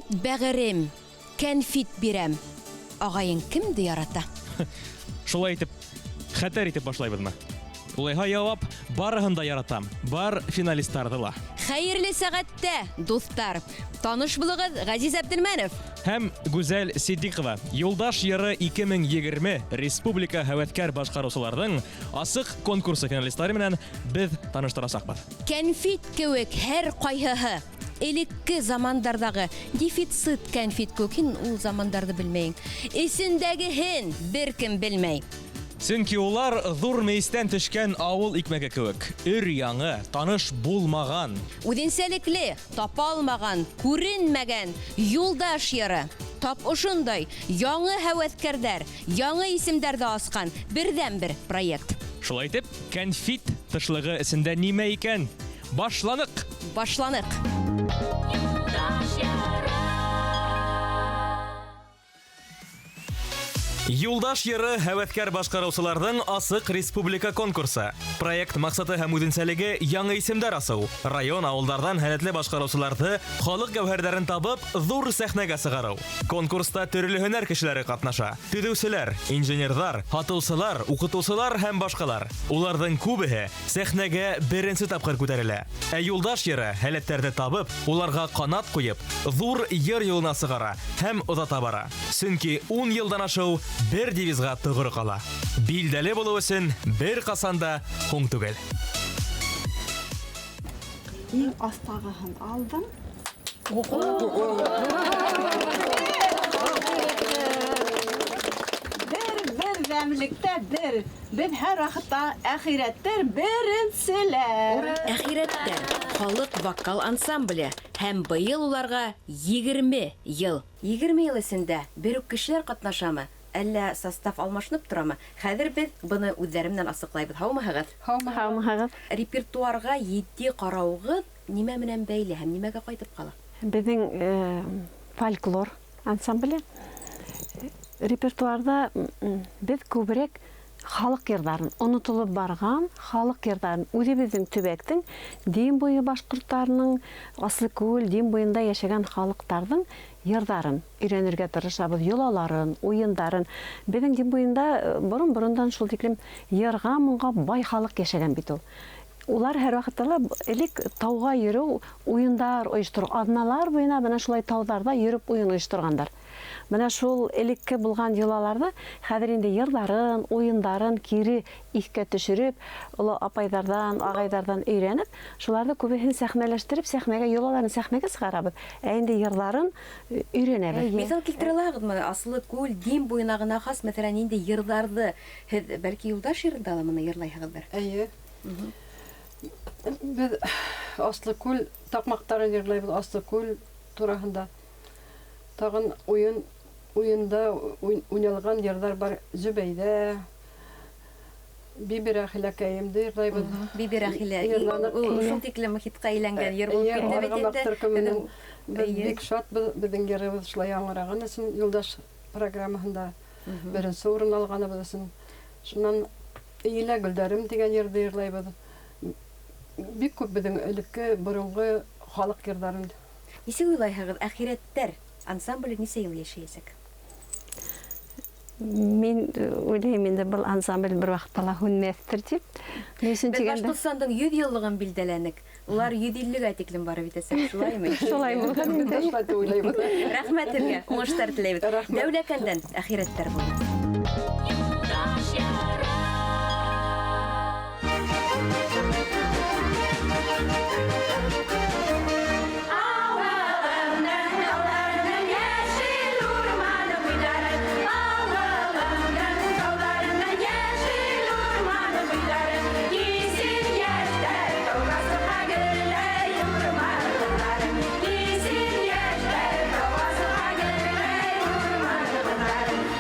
Ит бәгырем, кәнфит бирәм. Ағайың кемде ярата? Шулай итеп, хәтәр итеп башлайбыҙмы? Улайһа яуап, барыһын да яратам. Бар финалистарҙы ла. Хәйерле сәғәттә, дуҫтар! Таныш булығыҙ, Ғәзиз Әбделмәнов. Һәм Гүзәл Сиддиҡова. Юлдаш йыры 2020 республика һәүәҫкәр башҡарыусыларҙың асыҡ конкурсы финалистары менән беҙ таныштырасаҡбыҙ. Кәнфит кеүек һәр ҡайһыһы. Элекке замандарҙағы дефицит кәнфит кеүек. Һин ул замандарҙы белмәйең. Эсендәгеһен бер кем белмәй. Сөнки улар ҙур мейестән төшкән ауыл икмәге кеүек. Өр-яңы, таныш булмаған. Үҙенсәлекле, тапа алмаған, күренмәгән Юлдаш йыры. Тап ошондай яңы һәүәҫкәрҙәр, яңы исемдәрҙе асҡан берҙән-бер проект. Шулай итеп, кәнфит тышлығы эсендә нимә икән? Башланыҡ! Башланыҡ! Юлдаш йыры һәүәҫкәр башҡарыусыларҙың асыҡ республика конкурсы. Проект маҡсаты һәм үҙенсәлеге яңы исемдәр асыу. Район, ауылдарҙан һәләтле башҡарыусыларҙы, халыҡ гәүһәрҙәрен табып, ҙур сәхнәгә сығарыу. Конкурста төрлө һөнәр кешеләре ҡатнаша. Төҙөүселәр, инженерҙар, һатыусылар, уҡытыусылар һәм башҡалар. Уларҙың күбеһе сәхнәгә беренсе тапҡыр күтәрелә. Ә Юлдаш йыры һәләттәрҙе табып, уларға ҡанат ҡуйып, ҙур йыр юлына сығара һәм оҙата бара. Сөнки 10 йылдан ашыу бер девизға тоғро ҡала. Билдәле булыу өсөн бер ҡасан да һуң түгел. Иң аҫтағыһын алдым. Бер берҙәмлектә бер. Беҙ һәр ваҡытта әхирәттәр беренселәр. Әхирәттәр халыҡ вокал ансамбле һәм быйыл уларға 20 йыл. 20 йыл эсендә бер үк кешеләр ҡатнашамы? Әллә состав алмашынып торамы? Хәҙер беҙ быны үҙҙәре менән асыҡлайбыҙ. Һаумыһығыҙ? Һаумыһығыҙ. Репертуарға етди ҡарауығыҙ нимә менән бәйле һәм нимәгә ҡайтып ҡала? Беҙҙең фольклор ансамбле репертуарҙа беҙ күберәк халыҡ йырҙарын, онотолоп барған халыҡ йырҙарын, үҙебеҙҙең төбәктең Дим буйы башҡорттарының, Аслыкүл, Дим буйында йәшәгән халыҡтарҙың йырҙарын өйрәнергә тырышабыҙ, йолаларын, уйындарын. Беҙҙең Дим буйында борон-борондан шул тиклем йырға, моңға бай халыҡ йәшәгән бит ул. Улар һәр ваҡытта ла элек тауға йөрөү, уйындар ойоштороу, аҙналар буйына бына шулай тауҙарҙа йөрөп уйын ойошторғандар. Бына шул элекке булған йолаларҙы хәҙер инде йырҙарын, уйындарын кире иҫкә төшөрөп, оло апайҙарҙан, ағайҙарҙан өйрәнеп, шуларҙы күбеһен сәхнәләштереп, сәхнәгә, йолаларын сәхнәгә сығарабыҙ. Ә инде йырҙарын өйрәнәбеҙ. Миҫал килтерә алаһығыҙмы? Аслыкүл, Дим буйына ғына хас, мәҫәлән, ниндәй йырҙарҙы һеҙ бәлки Юлдаш йырында ла быны йырлайһығыҙҙыр? Эйе. Беҙ Аслыкүл таҡмаҡтарын йырлайбыҙ, Аслыкүл тураһында. Тағын уйында уйналған йырҙар бар. Зөбәйҙә, Бибирәхиләкәйемде йырлайбыҙ. Бибирәхилә. Йырланыҡ. Ул шул тиклем хитҡа әйләнгән йыр булып Эйе, китте бит Арғымаҡ инде. төркөмөнөң беҙ Эйе. бик шатбыҙ, беҙҙең йырыбыҙ шулай яңғыраған өсөн Юлдаш программаһында беренсе урын алғаныбыҙ өсөн. Шунан Эйелә гөлдәрем тигән йырҙы йырлайбыҙ. Бик күп беҙҙең элекке боронғо халыҡ йырҙарын. Нисек уйлайһығыҙ, әхирәттәр ансамбле нисә йыл йәшәйәсәк? Мин уйлайым инде был ансамбль бер ваҡытта ла һүнмәҫтер тип. Ни өсөн Беҙ тигәндә? Башҡортостандың 100 йыллығын билдәләнек. Улар 150-гә тиклем барып етәсәк, шулаймы? Шулай булған инде. Шулай тип уйлайбыҙ. Рәхмәт һеҙгә, уңыштар теләйбеҙ. Рәхмәт. Дәүләкәндән әхирәттәр булды.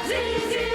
Zil zil.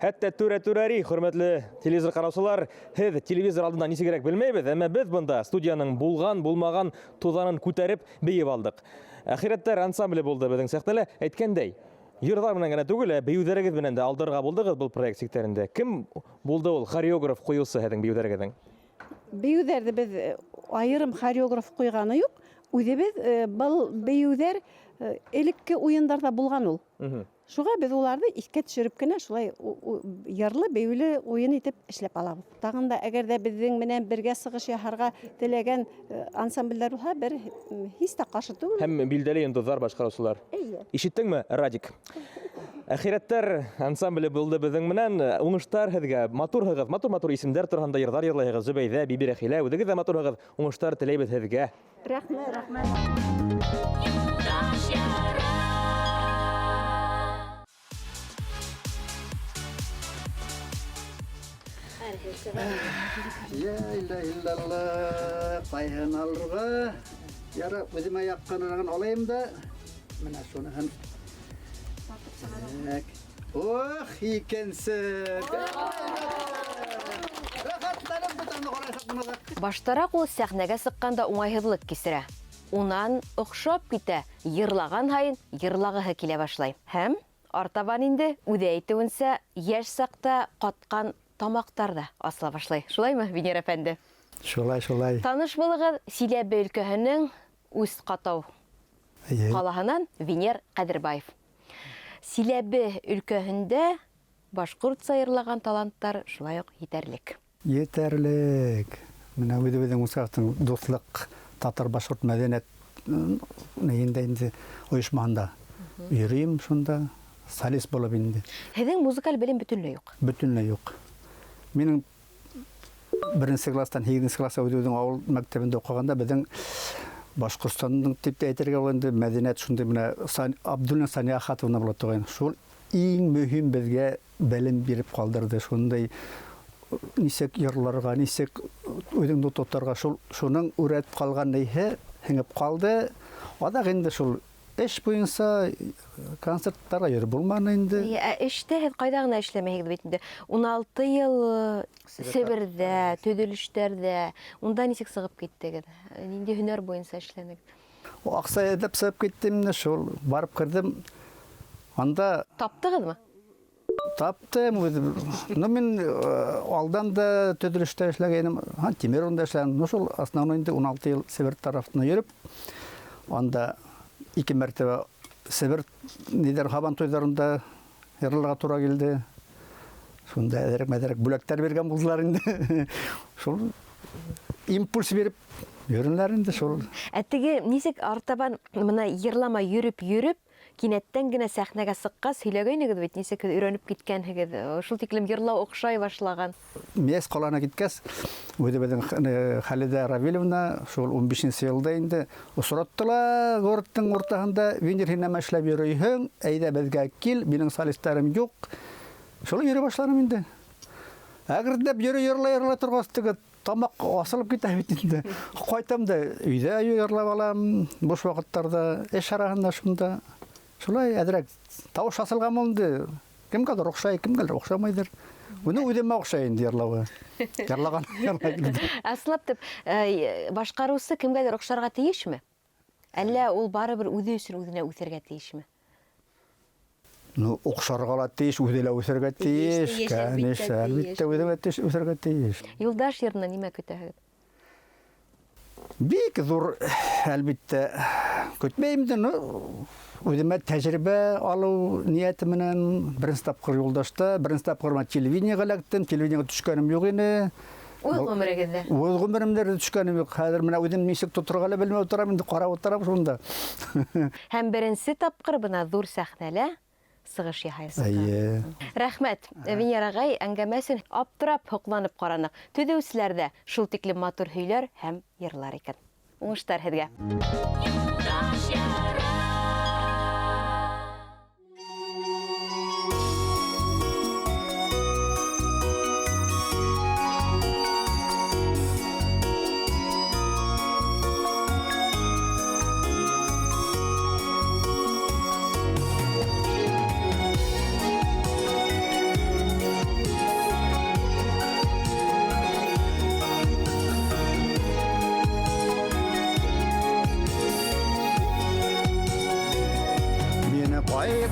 Хәтта түрә-түрәри, хөрмәтле телевизор ҡараусылар, һеҙ телевизор алдында нисегерәк белмәйбеҙ, әммә беҙ бында студияның булған, булмаған туҙанын күтәреп бейеп алдыҡ. Әхирәттәр ансамбле булды беҙҙең сәхнәлә. Әйткәндәй, йырҙар менән генә түгел, ә бейеүҙәрегеҙ менән дә алдырырға булдығыҙ был проект сиктәрендә. Кем булды ул хореограф ҡуйыусы һеҙҙең бейеүҙәрегеҙҙең? Бейеүҙәрҙе беҙ айырым хореограф ҡуйғаны юҡ. Үҙебеҙ был бейеүҙәр элекке уйындарҙа булған ул. Шуға беҙ уларҙы иҫкә төшөрөп кенә шулай йырлы бейеүле уйын итеп эшләп алабыҙ. Тағын да әгәр ҙә беҙҙең менән бергә сығыш яһарға теләгән ансамблдәр булһа, бер һис тә ҡаршы түгел. Һәм билдәле йондоҙҙар башҡарыусылар. Эйе. Ишеттеңме, Радик? Әхирәттәр ансамбле булды беҙҙең менән. Уңыштар һеҙгә, матурһығыҙ, матур-матур исемдәр тураһында йырҙар йырлайһығыҙ. Зөбәйҙә, Биби Рәхилә, үҙегеҙ ҙә матурһығыҙ. Уңыштар теләйбеҙ һеҙгә. Рәхмәт, рәхмәт. Я илә иллалла, ҡайһын алырға? Яра, үҙемә яҡҡанырағын алайым да, менә шуныһын. Так. Ох, икенсе. Рәхәтләнеп бөтәмде ҡарайһаҡ быны да. Баштараҡ ул сәхнәгә сыҡҡанда уңайһыҙлыҡ кисерә. Унан оҡшап китә, йырлаған һайын йырлағыһы килә башлай. Һәм артабан инде үҙе әйтеүенсә, йәш саҡта ҡатҡан тамаҡтар ҙа асыла башлай. Шулаймы, Венер әфәнде? Шулай, шулай. Таныш булығыҙ, Силәбе өлкәһенең Усть-Ҡатау ҡалаһынан Венер Ҡәҙербаев. Силәбе өлкәһендә башҡортса йырлаған таланттар шулай уҡ етәрлек. Етәрлек. Менә үҙебеҙҙең Усть-Ҡатауҙың дуҫлыҡ татар-башҡорт мәҙәниәт нейендә инде ойошмаһында йөрөйөм шунда, солист булып инде. Һеҙҙең музыкаль белем бөтөнләй юҡ? Бөтөнләй юҡ. Минең беренсе класстан һигеҙенсе класса үҙебеҙҙең ауыл мәктәбендә уҡығанда беҙҙең Башҡортостандың тип тә әйтергә була инде мәҙәниәт шундай менә Абдуллина Сания Ахатовна була торғайны. Шул иң мөһим беҙгә белем биреп ҡалдырҙы. Шундай нисек йырларға, нисек үҙеңде тотарға, шуның үрәтеп ҡалған ниһе һеңеп ҡалды. Аҙаҡ инде шул эш буйынса концерттарға йөрөп булманы инде. Эйе, ә эштә һеҙ ҡайҙа ғына эшләмәйһегеҙ бит инде. 16 йыл Себерҙә, төҙөлөштәрҙә. Унда нисек сығып киттегеҙ? Ниндәй һөнәр буйынса эшләнегеҙ? О, аҡса эҙләп сығып киттем инде, шул барып керҙем. Анда Таптығыҙмы? Таптым үҙем. Ну, мин алдан да төҙөлөштә эшләгәйнем, тимер юлында эшләнем. Ну, шул основной инде 16 йыл Себер тарафына йөрөп, анда ике мәртәбә Себер нидәр һабан туйҙарында йырларға тура килде. Шунда әҙерәк-мәҙерәк бүләктәр биргән булдылар инде. Шул импульс биреп йөрөнләр инде шул. Ә теге нисек артабан бына йырлама йөрөп-йөрөп кинәттән генә сәхнәгә сыҡҡас һөйләгәйнегеҙ бит, нисек һеҙ өйрәнеп киткәнһегеҙ, шул тиклем йырлау оҡшай башлаған. Миәс ҡалаһына киткәс, үҙебеҙҙең Хәлиҙә Равилевна шул ун бишенсе йылда инде осратты ла городтың уртаһында, Венер, һин нәмә эшләп йөрөйһөң, әйҙә беҙгә кил, минең солисттарым юҡ. Шулай йөрөй башланым инде. Әкренләп йөрөй, йырлай, йырлай торғас, теге тамаҡ асылып китә бит инде. Ҡайтам да өйҙә йырлап алам, буш ваҡыттарҙа, эш араһында шунда. Шулай әҙерәк тауыш асылған булды. Кемгәлер оҡшай, кемгәлер оҡшамайҙыр. Уны үҙемә оҡшай инде йырлауы. Йырлаған, йырлай килде. Аслап тип, башҡарыусы кемгәлер оҡшарға тейешме? Әллә ул барыбер үҙе өсөн үҙенә үҫергә тейешме? Ну, оҡшарға ла тейеш, үҙе лә үҫергә Тейеш, тейеш, тейеш, конечно, әлбиттә, әлбиттә, тейеш. үҙе лә тейеш, үҫергә тейеш. Юлдаш йырынан нимә көтәһегеҙ? Бик ҙур, әлбиттә, көтмәйем дә, ну, үҙемә тәжрибә алыу ниәте менән беренсе тапҡыр Юлдашта, беренсе тапҡыр мин телевидениеға эләктем, телевидениеға төшкәнем юҡ ине. Үҙ ғүмерегеҙҙә? Үҙ ғүмеремдә лә төшкәнем юҡ. Хәҙер менә үҙем нисек тоторға ла белмәй ултырам, инде ҡарап ултырам шунда. Һәм беренсе тапҡыр бына ҙур сәхнәлә сығыш яһайсың. Эйе. Рәхмәт, Венер ағай, әңгәмә өсөн аптырап һоҡланып ҡараныҡ. Төҙөүселәр ҙә шул тиклем матур һөйләр һәм йырлар икән. Уңыштар һеҙгә.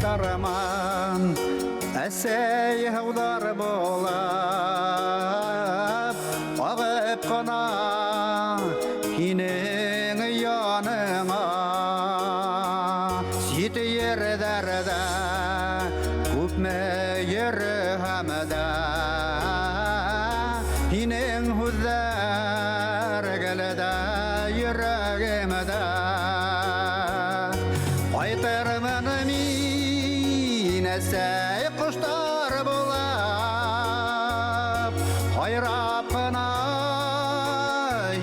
Ҡайтарман, әсәй, һыуҙар булып ағып ҡына һинең яныңа. Сит ерҙәрҙә күпме йөрөһәм дә, һинең һүҙҙәр гел дә йөрәгемдә. Ҡайтырмын мин, әсәй, ҡоштар булып, һайрап ҡына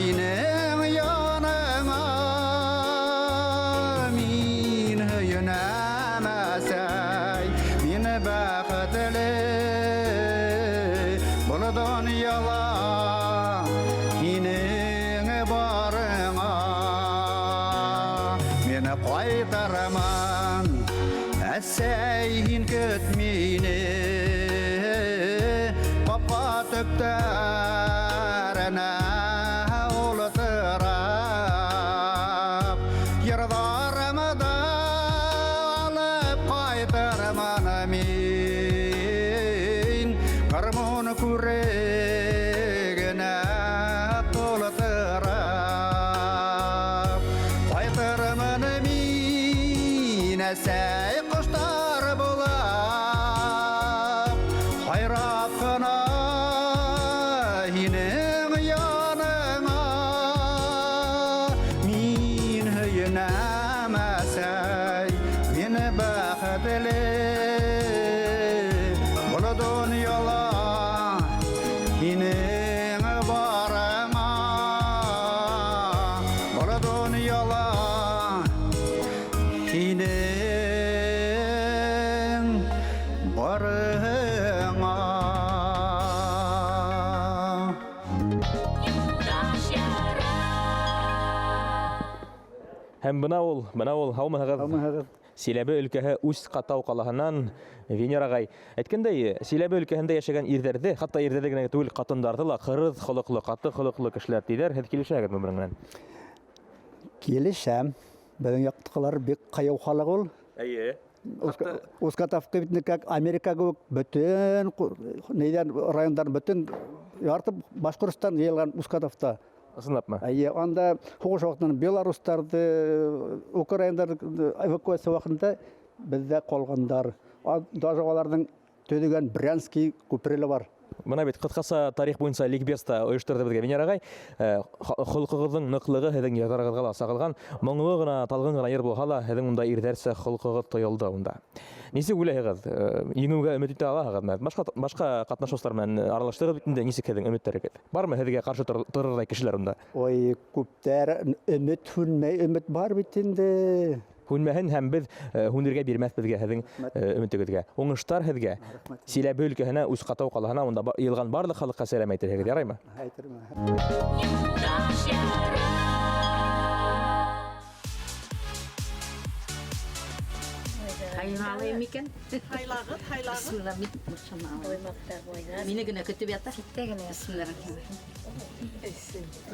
һинең яныңа. Мин һөйөнәм, әсәй, мин бәхетле был донъяла һинең барыңа. Мин ҡайтырман, әсәй, һин көт мине, ҡапҡа төптәренә ултырып, йырҙарымды алып ҡайтырман мин, гармун күрегенә тултырып. Ҡайтырмын мин, әсәй, ҡоштар булып, һайрап ҡына һинең яныңа. Мин һөйөнәм, әсәй, мин бәхетле был донъяла һинең барыңа, был донъяла һинең барыңа. Һәм бына ул, бына ул, һаумыһығыҙ? Һаумыһығыҙ. Силәбе өлкәһе Усть-Ҡатау ҡалаһынан Венера ағай. Әйткәндәй, Силәбе өлкәһендә йәшәгән ирҙәрҙе, хатта ирҙәрҙе генә түгел, ҡатындарҙы ла ҡырыҙ холоҡло, ҡаты холоҡло кешеләр тиҙәр. Һеҙ килешәһегеҙме бының менән? Килешәм. Беҙҙең яҡтыҡылар бик ҡыйыу халыҡ ул. Эйе. Усть-Катавка бит как Америка кеүек, бөтөн нейҙән райондар, бөтөн ярты Башҡортостан йыйылған Усть-Катавта. Ысынлапмы? Эйе, анда һуғыш ваҡытында белорустарҙы, украиндарҙы эвакуация ваҡытында беҙҙә ҡалғандар. Даже уларҙың төҙөгән Брянский күпере лә бар. Бына бит ҡыҫҡаса тарих буйынса ликбез та ойошторҙо беҙгә Венера ағай. Холҡоғоҙҙоң ныҡлығы һеҙҙең йырҙарығыҙға ла сағылған. Моңло ғына, талғын ғына йыр булһа ла, һеҙҙең унда ирҙәрсә холҡоғоҙ тойолдо унда. Нисек уйлайһығыҙ? Еңеүгә өмөт итә алаһығыҙмы? Башҡа ҡатнашыусылар менән аралаштығыҙ бит инде, нисек һеҙҙең өмөттәрегеҙ? Бармы һеҙгә ҡаршы торорҙай кешеләр унда? Ой, күптәр өмөт һүнмәй, өмөт бар бит инде. Һүнмәһен һәм беҙ һүнергә бирмәҫ беҙгә һеҙҙең өмөтөгөҙгә. Уңыштар һеҙгә. Рәхмәт. Силәбе өлкәһенә, Усть-Ҡатау ҡалаһына унда йыйылған барлыҡ халыҡҡа сәләм әйтерһегеҙ, яраймы? Әйтермен. Һайлалайым икән? Һайлағыҙ, һайлағыҙ. Бисмилла, мин Мине генә көтөп ята. Ситтә генә. Бисмилла.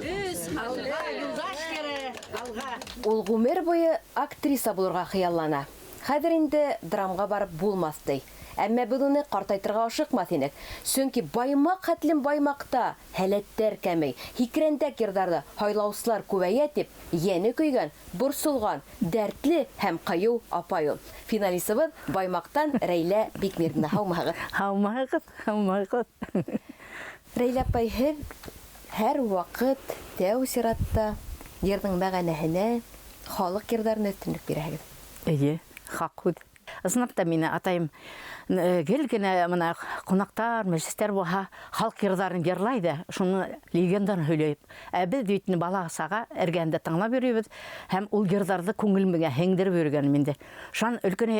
Өс, алға, юлдаш кәрә, алға. Ул ғүмер буйы актриса булырға хыяллана. Хәҙер инде драмға барып булмаҫ ти. Әммә беҙ уны ҡартайтырға ашыҡмаҫ инек. Сөнки баймаҡ хәтлем баймаҡта һәләттәр кәмей, һикрәндәк йырҙарҙы һайлаусылар күбәйә тип, йәне көйгән, борсолған, дәртле һәм ҡыйыу апай ул. Финалисыбыҙ Баймаҡтан Рәйлә Бикмирҙина. Һаумыһығыҙ? Һаумыһығыҙ, һаумыһығыҙ. Рәйлә апай, һеҙ һәр ваҡыт тәү сиратта йырҙың мәғәнәһенә, халыҡ йырҙарына өҫтөнлөк бирәһегеҙ. Эйе, хаҡ һүҙ. Ысынлап та мине атайым гел генә мына ҡунаҡтар, мәжлестәр булһа, халыҡ йырҙарын йырлай ҙа, шуны легенданы һөйләй. Ә беҙ бит инде бала саға эргәһендә тыңлап йөрөйбөҙ һәм ул йырҙарҙы күңел миңә һеңдереп йөрөгәнем инде. Шунан өлкән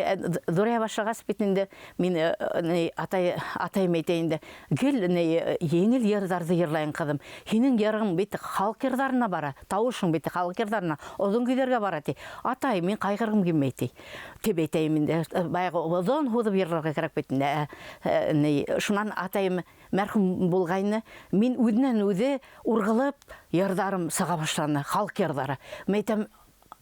ҙурая башлағас бит инде мин ни, атайым әйтә инде, гел ни, еңел йырҙарҙы йырлайын, ҡыҙым. Һинең йырың бит халыҡ йырҙарына бара, тауышың бит халыҡ йырҙарына, оҙон көйҙәргә бара ти. Атай, мин ҡайғырғым килмәй ти. Тип әйтәйем инде. Баяғы оҙон һуҙып йырларға кәрәк бит инде. Ни, шунан атайым мәрхүм булғайны, мин үҙенән үҙе урғылып йырҙарым сыға башланы, халыҡ йырҙары. Мин әйтәм,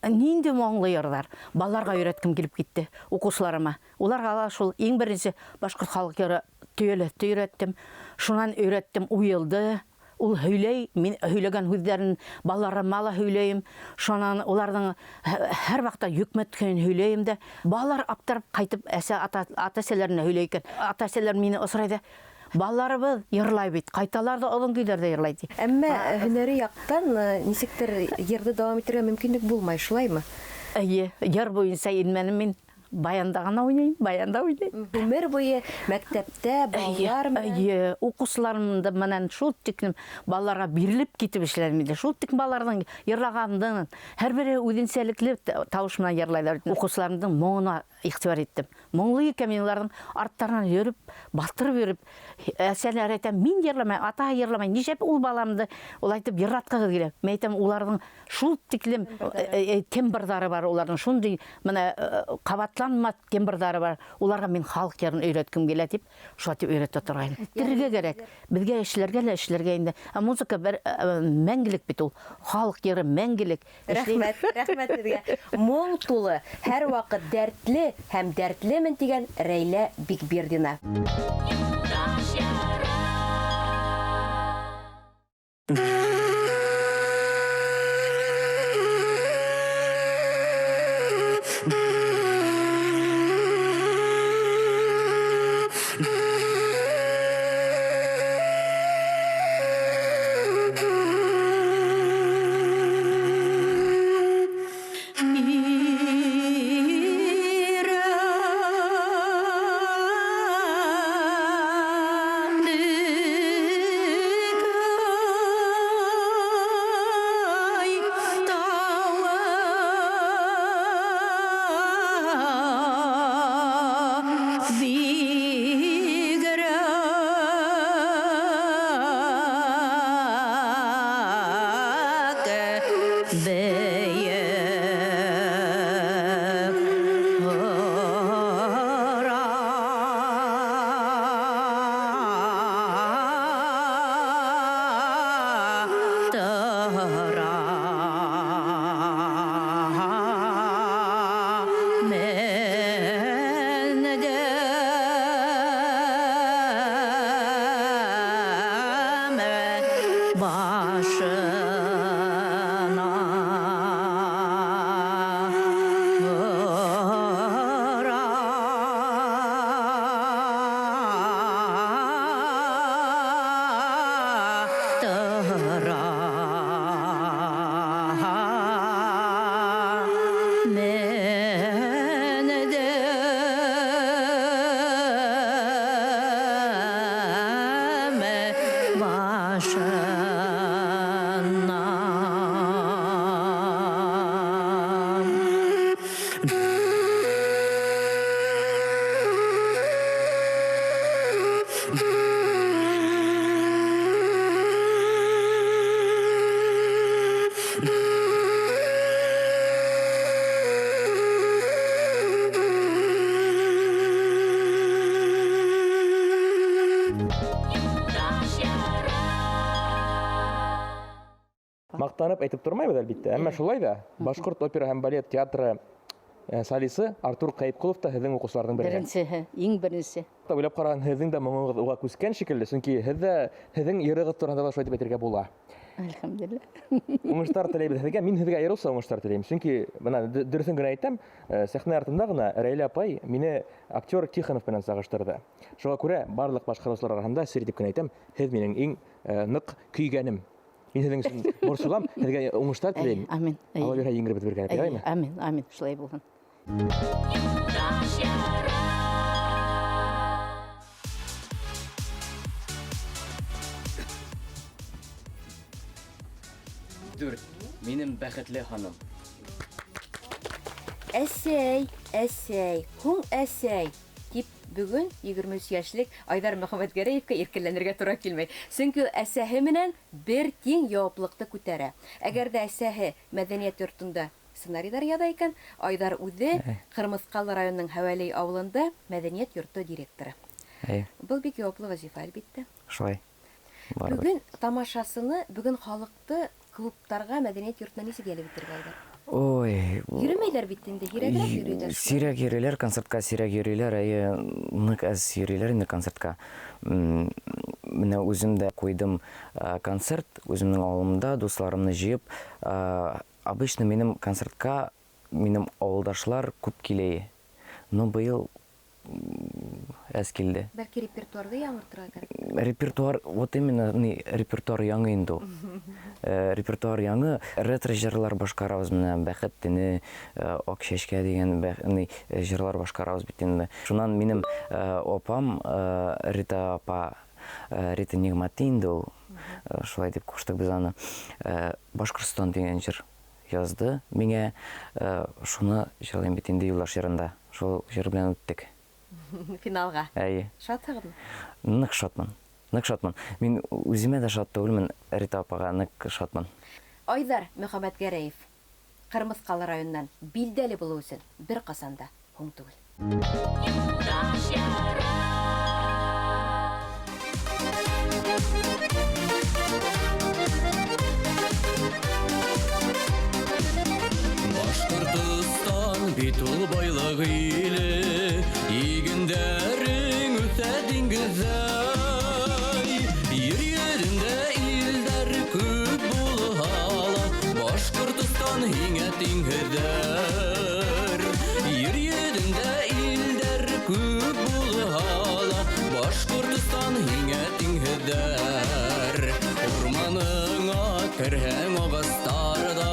Нинди моңло йырҙар. Балаларға өйрәткем килеп китте, уҡыусыларыма. Уларға ла шул иң беренсе башҡорт халыҡ йыры төйәләтте өйрәттем. Шунан өйрәттем уйылды. Ул һөйләй, мин һөйләгән һүҙҙәрен балаларыма ла һөйләйем. Шунан уларҙың һәр ваҡытта йөкмәт көйөн һөйләйем дә. Балалар аптырап ҡайтып әсә, ата-әсәләренә һөйләй икән. Ата-әсәләр мине осрай ҙа, балаларыбыҙ йырлай бит, ҡайталар ҙа оҙон көйҙәрҙә йырлай ти. Әммә һөнәри яҡтан нисектер йырҙы дауам итергә мөмкинлек булмай, шулаймы? Эйе, йыр буйынса инмәнем мин. Баянда ғына уйнайым, баянда уйнайым. Ғүмер буйы мәктәптә балалар менән. Эйе, уҡыусыларым да менән шул тиклем балаларға бирелеп китеп эшләнем инде. Шул тиклем балаларҙың йырлағанын, һәр береһе үҙенсәлекле тауыш менән йырлайҙар. Уҡыусыларымдың моңона иғтибар иттем. Моңло икән, мин уларҙың арттарынан йөрөп, баҫтырып йөрөп, әсәләр әйтә, мин йырламай, атаһы йырламай, нишләп ул баламды улайтып йырлатҡығыҙ килә? Мин әйтәм, уларҙың шул тиклем тембрҙары бар, уларҙың шундай мына ҡабатланмаҫ тембрҙары бар. Уларға мин халыҡ йырын өйрәткем килә тип, шулай тип өйрәтә торғайным. Үҫтерергә кәрәк. Беҙгә эшләргә лә эшләргә инде. Ә музыка бер мәңгелек бит ул. Халыҡ йыры мәңгелек. Рәхмәт, рәхмәт һеҙгә. Моң тулы, һәр ваҡыт дәртле һәм дәртлемен тигән Рәйлә Бикбирҙина. Маҡтанып әйтеп тормайбыҙ, әлбиттә. Әммә шулай ҙа Башҡорт опера һәм балет театры солисы Артур Ҡәйепҡолов та һеҙҙең уҡыусыларҙың береһе. Беренсеһе, иң беренсе. Уйлап ҡараған, һеҙҙең дә моңоғоҙ уға күскән шикелле, сөнки һеҙҙең йырығыҙ тураһында ла шулай тип әйтергә була. Әлхәмдүлилләһ. Уңыштар теләйбеҙ һеҙгә. Мин һеҙгә айырыуса уңыштар теләйем. Сөнки бына дөрөҫөн генә әйтәм, сәхнә артында ғына Рәйлә апай мине актер Тихонов менән сағыштырҙы. Шуға күрә барлыҡ башҡарыусылар араһында сер итеп кенә әйтәм, һеҙ минең иң ныҡ көйгәнем. Мин һеҙҙең өсөн борсолам, һеҙгә уңыштар теләйем. Амин. Алла бирһә, еңгеребеҙ бергә, яраймы? Амин, амин, шулай булһын. 4. Минем бәхетле ханым. Әсәй, әсәй, һуң әсәй тип бөгөн 23 йәшлек Айҙар Мөхәммәтгәрәевкә иркәләнергә тура килмәй. Сөнки ул әсәһе менән бер тиң яуаплыҡты күтәрә. Әгәр ҙә әсәһе мәҙәниәт йортонда сценарийҙар яҙа икән, Айҙар үҙе Ҡырмыҫҡалы районының Һәүәлей ауылында мәҙәниәт йорто директоры. Был бик яуаплы вазифа, әлбиттә. Шулай. Барыбер. Бөгөн тамашасыны, бөгөн халыҡты клубтарға, мәҙәниәт йортона нисек йәлеп итергә, Айҙар? Ой. Йөрөмәйҙәр бит инде, һирәгерәк йөрөйҙәр. Сирәк йөрөйләр, концертҡа сирәк йөрөйләр, әйе, ныҡ әҙ йөрөйләр инде концертҡа. Менә үҙем дә ҡуйҙым концерт, үҙемдең ауылымда дуҫларымны йыйып. Обычно минең концертҡа минең ауылдашлар күп килә. Но быйыл әҙ килде. Бәлки репертуарҙы яңыртырға кәрәк? Репертуар, вот именно, ни, репертуар яңы инде ул. Репертуар яңы, ретро йырлар башҡарабыҙ, менә Бәхет төнө, Аҡ сәскә тигән ни, йырлар башҡарабыҙ бит инде. Шунан минең апам, Рита апа, Рита Ниғмәти инде ул, шулай тип ҡуштыҡ беҙ аны. Башҡортостан тигән йыр язды миңә, шуны йырлайым бит инде Юлдаш йырында. Шул йыр белән үттек. Финалға. Әйе. Шатһығыҙмы? Ныҡ шатмын. Ныҡ шатмын. Мин үҙемә дә шат түгелмен, Рита апаға ныҡ шатмын. Айҙар Мөхәммәтгәрәев Ҡырмыҫҡалы районынан билдәле булыу өсөн бер ҡасан да һуң түгел. Юлдаш йыры. Башҡортостан бит ул байлыҡ иле, игендәрең үҫә диңгеҙҙәй. Ер йөҙөндә илдәр күп булһа ла, Башҡортостан һиңә тиңһеҙҙәр. Ер йөҙөндә илдәр күп булһа ла, Башҡортостан һиңә тиңһеҙҙәр. Урманыңа керһәң ағастарҙа,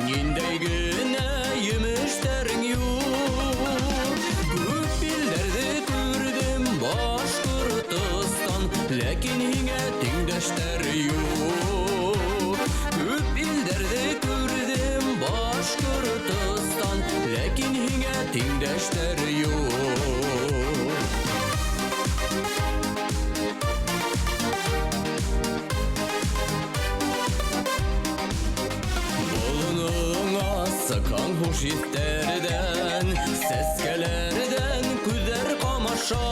ниндәй генә емештәрең юҡ. Күп илдәрҙе күрҙем, Башҡортостан, ләкин һиңә тиңдәштәр юҡ. Күп илдәрҙе күрҙем, Башҡортостан, ләкин һиңә тиңдәштәр юҡ. Болоныңа сыҡҡан хуш еҫтәрҙән, сәскәләрҙән күҙҙәр ҡамаша.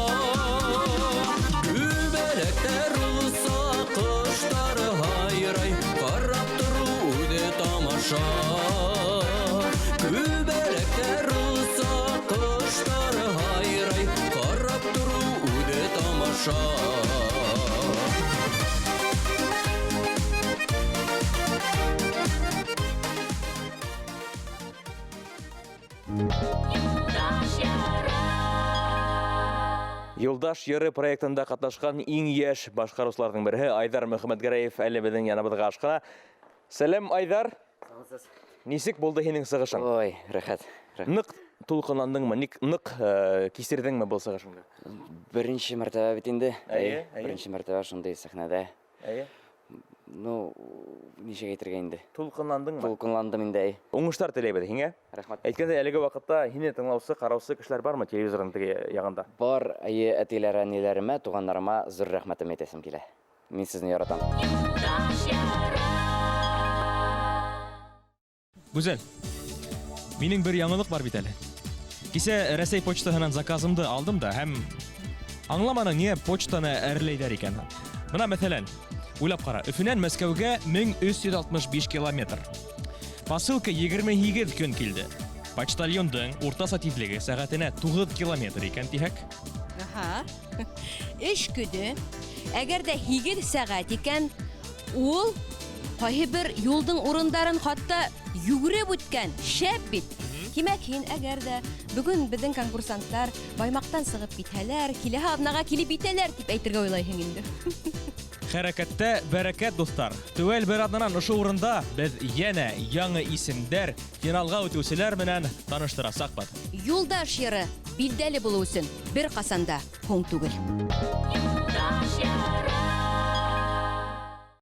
Күбәләктәр оса, ҡоштар һайрай, ҡарап тороу үҙе тамаша. Күбәләктәр оса, ҡоштар һайрай, ҡарап тороу үҙе тамаша. Юлдаш йыры проектында ҡатнашҡан иң йәш башҡарыусыларҙың береһе Айҙар Мөхәммәтгәрәев әле беҙҙең яныбыҙға ашҡына. Сәләм, Айҙар. Сәләмәтһегеҙ. Нисек булды һинең сығышың? Ой, рәхәт, рәхәт. Ныҡ тулҡынландыңмы? Ныҡ кисерҙеңме был сығышыңды? Беренсе мәртәбә бит инде. Әйе, Әйе, әйе. Беренсе мәртәбә шундай сәхнәдә. Әйе. Ну, нисек әйтергә инде? Тулҡынландыңмы? Тулҡынландым инде, әй. Уңыштар теләйбеҙ һиңә. Рәхмәт. Әйткәндәй, әлеге ваҡытта һине тыңлаусы, ҡараусы кешеләр бармы телевизорҙың теге яғында? Бар, әйе, әтиләр, әниләремә, туғандарыма ҙур рәхмәтем әйтәсем килә. Мин сезне яратам. Гүзәл, минең бер яңылыҡ бар бит әле. Кисә Рәсәй почтаһынан заказымды алдым да һәм аңламаның ниңә почтаны әрләйҙәр икән. Бына мәҫәлән, уйлап ҡара, Өфөнән Мәскәүгә мең өс йөҙ алтмыш биш километр. Посылка 28 көн килде. Почтальондың уртаса тиҙлеге сәғәтенә 9 километр икән тиһәк. Аһа. Эш көнө, әгәр дә 8 сәғәт икән, ул ҡайһы бер юлдың урындарын хатта йүгереп үткән, шәп бит. Тимәк, һин әгәр дә бөгөн беҙҙең конкурсанттар Баймаҡтан сығып китһәләр, киләһе аҙнаға килеп етәләр тип әйтергә уйлайһың инде. Хәрәкәттә бәрәкәт, дуҫтар. Теүәл бер аҙнанан ошо урында беҙ йәнә яңы исемдәр финалға үтеүселәр менән таныштырасаҡбыҙ. Юлдаш йыры билдәле булыу өсөн бер ҡасан да һуң түгел. Юлдаш йыры.